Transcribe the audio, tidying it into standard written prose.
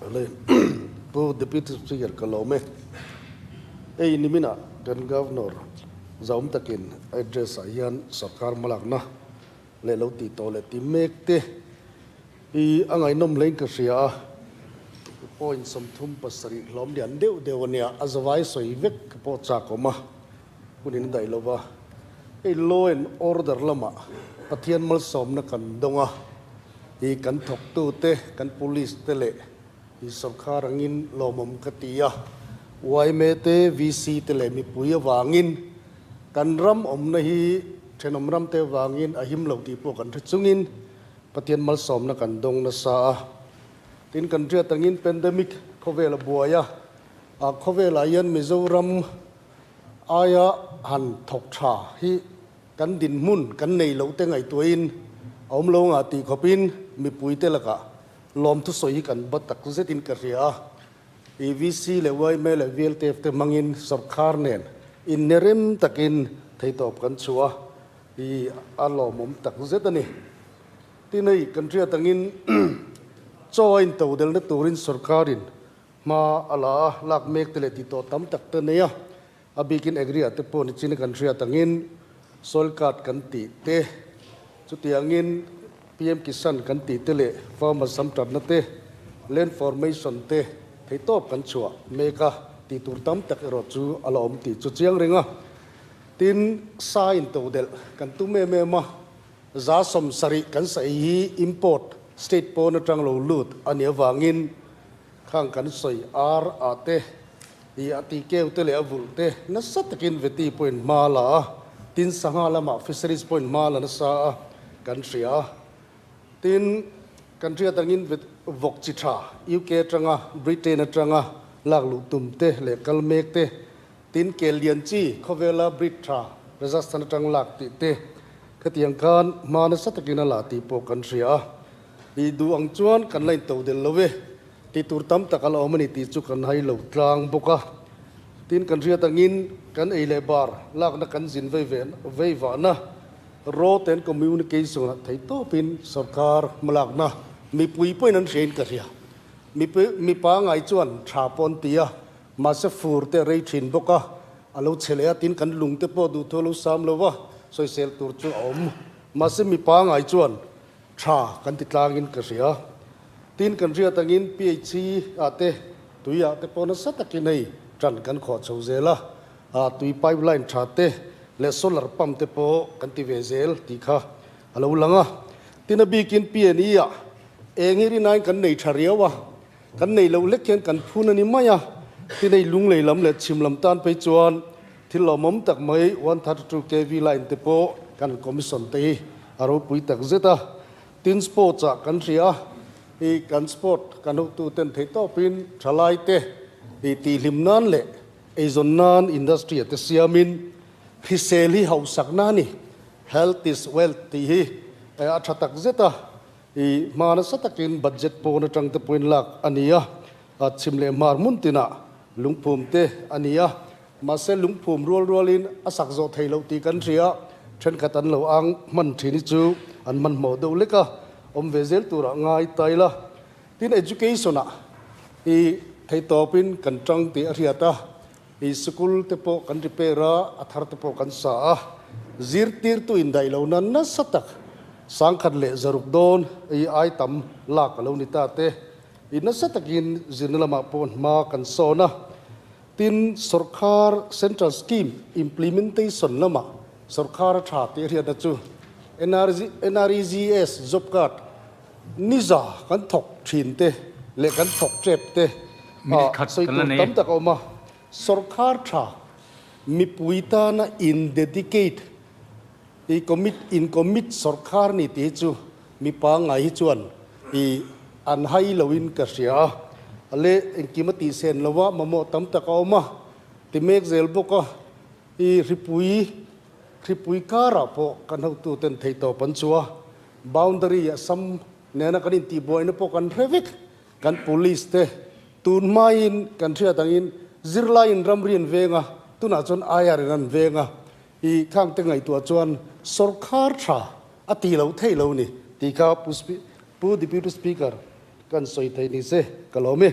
Ale Pu Deputy Speaker ka lawm e. Hei niminah kan Governor zahawm takin a address ah hian sorkar hmalakna leh lo tih tawh leh ti mek te hi a ngaihnawm hlein ka hria a. Point 37 hlawm lian deuh deuh a nia, a zavai sawi vek ka pawh chak awm a, hun in daih lova. Hei law and order lamah Pathian malsawmna kan dawng a, hi kan thawktute, kan police te leh hi sorkar angin lawmawm ka ti a. Yma te, VC te leh mipui avangin kan ram awmna hi thenawm ram te avangin a him lo tih pawh kan hre chungin Pathian malsawmna kan dawng nasa a. Tin, kan hriat angin pandemic khawvel a buai a, khawvelah hian Mizoram aia han thawk tha hi kan dinhmun kan nei loh te ngaihtuahin a awm lo ngah tih khawpin mipuite lakah lawmthu sawi hi kan ba tak zetin ka hria a. EVC leh yma leh VLTF te hmangin sorkar nen innerem takin theihtawp kan chhuah a, i a lawmawm tak zet a ni. Tin hei kan hriat angin chaw a intodelna turin sorkarin Hma a la a, lak mek te leh tih tawh tam tak te nei a, a bikin Agri ah te pawh nichin a kan hriat angin Soil Card kan tih te, chutiangin PM Kisan kan tih te leh Farmer sam tatna te, Land Formation te theihtawp kan chhuah mek a, tih tur tam tak erawh chu a la awm tih chu chiang reng a. Tin, sa intodelh kan tum em em a, 70% kan sa ei hi import state pawn atang lo lut a nih avangin Khang kan sawi ar ah te, i a ti keu te leh a vulh te nasa takin veti pawhin hma la a, tin sangha lamah fisheries pawhin hma la nasa a kan hria a. Tin, kan hriat angin vet vawk chi tha UK atanga Britain atanga lak luh tum te leh kal mek te, tin kel lian chi khawvela breed tha Rajasthan atang lak tih te khatiang khan hma nasa takin a la tih pawh kan hria a. I duh ang chuan kan la into del lo e, tih tur tam tak a la awm a ni tih chu kan hai lo tlang bawk a. Tin, kan hriat angin kan ei leh bar lakna kan zin vei ve vei vahna road and communication ah thei tawpin sorkar hmalakna mipui pawhin an hriain ka hria. Mipui mipa ngai chuan tha pawh an ti a, mahse fur te a rei thin bawk a, a lo chhe leh a, tin kan lung te pawh duhthu a lo sam lo va, sawisel tur chu a awm. Mahse mipa ngai chuan Tha kan ti tlangin ka hria. Tin kan hriat angin PHC ah te tui ah te pawh nasa takin hei tan kan khawh chho zel a, tui pipeline tha te leh solar pump te pawh kan ti ve zel tih kha a lo lang a. Tin a bikin PNE ah eng hi rinain kan nei tha riau a, kan nei loh hlek hian kan phun a ni mai a. Tin hei lunglei lam leh chhim lam tan phei chuan Thil lawmawm tak mai 132 KV line te pawh kan commission te hi a ropui tak zet a. Tin sports ah kan hria a, i kan sport kan hotu ten theih tawpin thalai te i tihhlim nan leh eizawn nan industry ah te siamin hrisel hi hauhsak na a ni, health is wealth tih hi a tha tak zet a, i hma nasa takin budget pawn atang te pawhin lak a ni a, chhim leh hmar hmun tinah lungphum te a ni a. Mahse lungphum rual rualin a sak zawh thei loh tih kan hria, thenkhat an lo ang hman thin hi chu an hmanhmawh deuh lek a, awm ve zel turah ngai ta ila. Tin education ah i theihtawpin kan tang tih a hriat a, i sikul te pawh kan repair a, a thar te pawh kan sa a, zirtirtu indaih lohna nasa tak 1600 dawn i ai tam lak a lo ni ta te, i nasa takin zirna lamah pawh hma kan sawn a. Tin, sorkar Central Scheme implementation lamah sorkar a tha tih a hriatna chu NREGS job card niza kan thawk thin te leh kan thawk tep te ah sawi tur tam tak a awm a. Sorkar tha mipui tana in dedicate i commit in commit sorkar ni tih hi chu Mi pangngai hi chuan i an hai loin ka hria a, a le engkim a tihsen lo a, mamawh tam tak a awm a, ti mek zel bawk a, i hripui hripui karah pawh kan hotuten theihtawp an chu a, boundary a sam nena kan intihbuaina pawh kan hre vek, kan police te tun hmain kan hriat angin zirlaiin ramri an veng a, tunah chuan IR in an veng a, i khangte ngaihtuah chuan sawrkhar tha A ti lo thei lo ni tih kha Pu Deputy Speaker kan sawi thei ni se ka lawm e.